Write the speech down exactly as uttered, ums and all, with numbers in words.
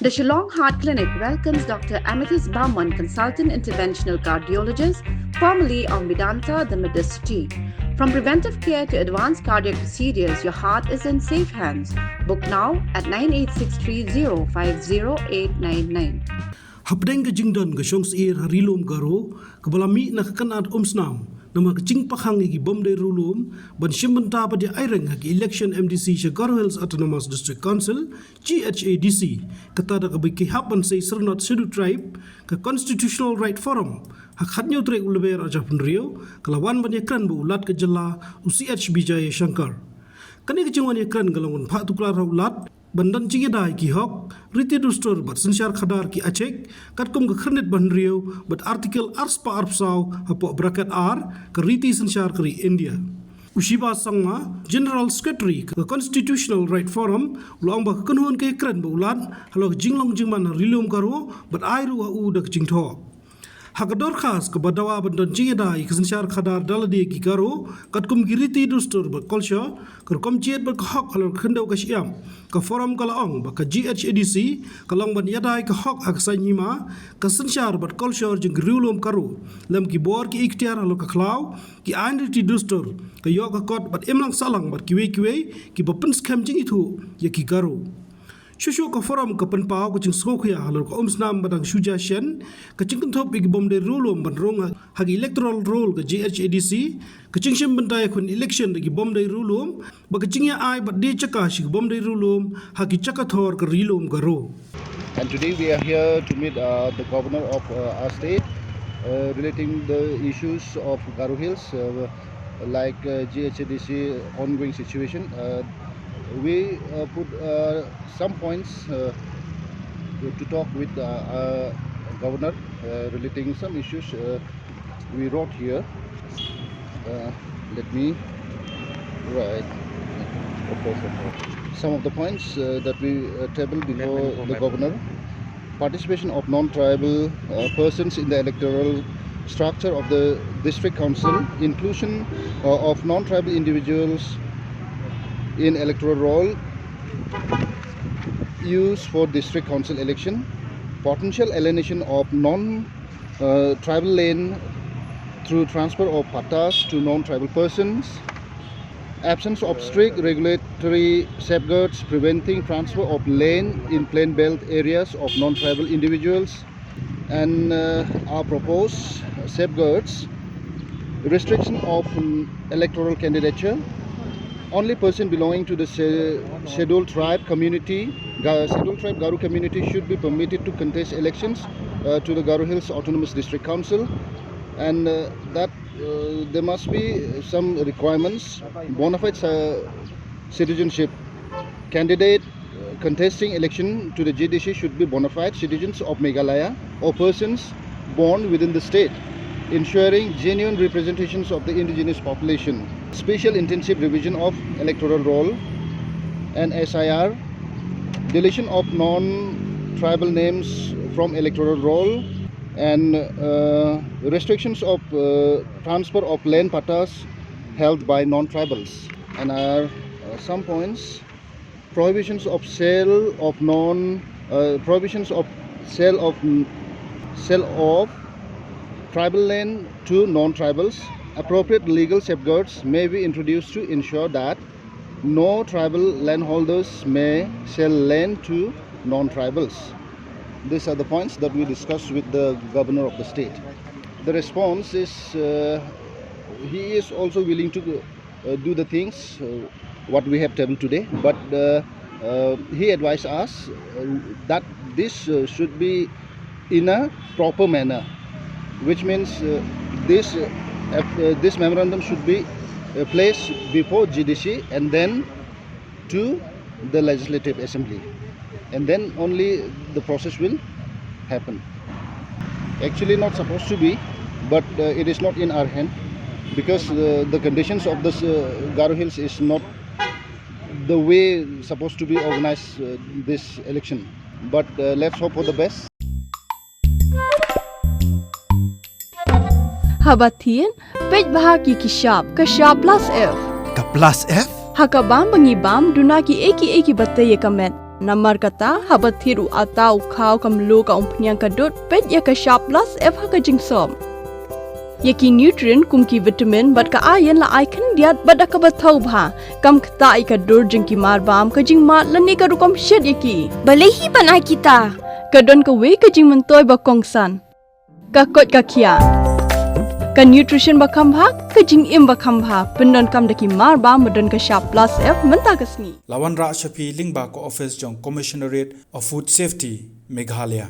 The Shillong Heart Clinic welcomes Doctor Amethyst Barman, Consultant Interventional Cardiologist, formerly of Medanta, the Medicity. From preventive care to advanced cardiac procedures, your heart is in safe hands. Book now at nine eight six three zero five zero eight nine nine. Hapdeng ka jingdon ka shong sir ha Ri Lum Garo, kaba la mih na ka kynad umsnam namar ka jingpyrshang ïa ki bym dei riewlum ban shim bynta bad ïa aireng ha ki election M D C sha Garo Hills Autonomous District Council, G H A D C, kata da kaba ki hap ban sei syrnot Scheduled Tribe, ka Constitutional Right Forum ha ka khatñiew tarik u Lber ar hajar arphew hynriew ka la wan ban ïakren bad u Lat ka jylla, u C H Bijay Shankar. Kane ka jingwan ïakren ka long ban phah tuklar ha u Lat ban don jingïada ïa ki hok, riti dustur bad synshar khadar ki Achik, katkum ka khyrnit ba hynriew bad Article arspah arphew saw hapoh bracket ar ka riti synshar ka ri India. U Shiba Sangma, General Secretary ka Constitutional Right Forum, u la ong ba ka kynhun ka ïakren bad u Lat halor ka jinglong jingman ha Ri Lum Garo bad ai ruh ha u da ka jingthoh. Ha ka dorkhas kaba dawa ban don jingïada ïa ka synshar khadar da lade ki Garo, katkum ki riti dustur bad kolshor, ka rukom jied bad ka hok halor ka khyndew ka shyiap, ka forum ka la ong ba ka G H A D C ka long ban ïada ïa ka hok ha ka saiñ hima, ka synshar bad kolshor jong ki riewlum Garo, lem ki bor ki iktiar halor ka khlaw, ki aiñ riti dustur, ka ïoh ka kot bad imlang sahlang bad kiwei kiwei kiba pynskhem jingithuh ïa ki Garo. Shuh shuh ka forum ka pynpaw ka jingsngewkhia halor ka umsnam ba dang shu jia shen ka jingkynthup ïa ki bym dei riewlum ban rung ha, ha ka electoral roll ka G H A D C, ka jingshim bynta ïakhun election da ki bym dei riewlum, bad ka jingïa ai bad die jaka sha ki bym dei riewlum ha ki jaka thor ka Ri Lum Garo. And today we are here to meet uh, the governor of uh, our state uh, relating the issues of Garo Hills, uh, like uh, G H A D C ongoing situation. Uh, we uh, put uh, some points uh, to talk with uh, uh, governor uh, relating some issues uh, we wrote here. Uh, let me write some of the points uh, that we uh, tabled before the governor. Participation of non-tribal uh, persons in the electoral structure of the district council, inclusion uh, of non-tribal individuals in electoral roll, use for district council election, potential alienation of non uh, tribal land through transfer of pattas to non-tribal persons, absence of strict regulatory safeguards preventing transfer of land in plain belt areas of non-tribal individuals, and uh, our proposed safeguards, restriction of um, electoral candidature. Only person belonging to the scheduled tribe community, scheduled tribe Garo community should be permitted to contest elections uh, to the Garo Hills Autonomous District Council, and uh, that uh, there must be some requirements, bona fide uh, citizenship. Candidate uh, contesting election to the G D C should be bona fide citizens of Meghalaya or persons born within the state, ensuring genuine representations of the indigenous population. Special intensive revision of electoral roll and S I R, deletion of non-tribal names from electoral roll, and uh, restrictions of uh, transfer of land pattas held by non-tribals. And are uh, some points: prohibitions of sale of non uh, prohibitions of sale of sale of tribal land to non-tribals. Appropriate legal safeguards may be introduced to ensure that no tribal landholders may sell land to non-tribals. These are the points that we discussed with the governor of the state. The response is uh, he is also willing to uh, do the things uh, what we have tabled today, but uh, uh, he advised us uh, that this uh, should be in a proper manner, which means uh, this uh, uh, this memorandum should be uh, placed before G D C and then to the Legislative Assembly, and then only the process will happen. Actually, not supposed to be, but uh, it is not in our hand because uh, the conditions of this uh, Garo Hills is not the way supposed to be organized uh, this election. But uh, let's hope for the best. Haba thin, peit bha ki ki shap, ka shap plus F. Ka plus F? Ha ka bam ba ngi bam, duna ki ei ki ei kiba tei ïa ka met. Namar kata, haba thied u atta, u khaw, ka mluh, ka umphniang, ka dud, peit ïa ka Shap Plus F ha ka jingsop. Ïa ki nutrient kum ki vitamin bad ka iron la ai khyndiat bad da kaba thaw bha. Kam ktah ïa ka dur jong ki marbam, ka jingmad lane ka rukom shet ïa ki. Balei hi ban ai kita? Ka don kawei ka jingmyntoi ba kongsan. Ka koit ka khiah. Ka nutrition ba kham bha, ka jingim ba kham bha. Pyndonkam da ki marbam ba don ka Shap Plus F mynta ka sngi. La wanrah sha phi lyngba ka office jong Commissionerate of Food Safety, Meghalaya.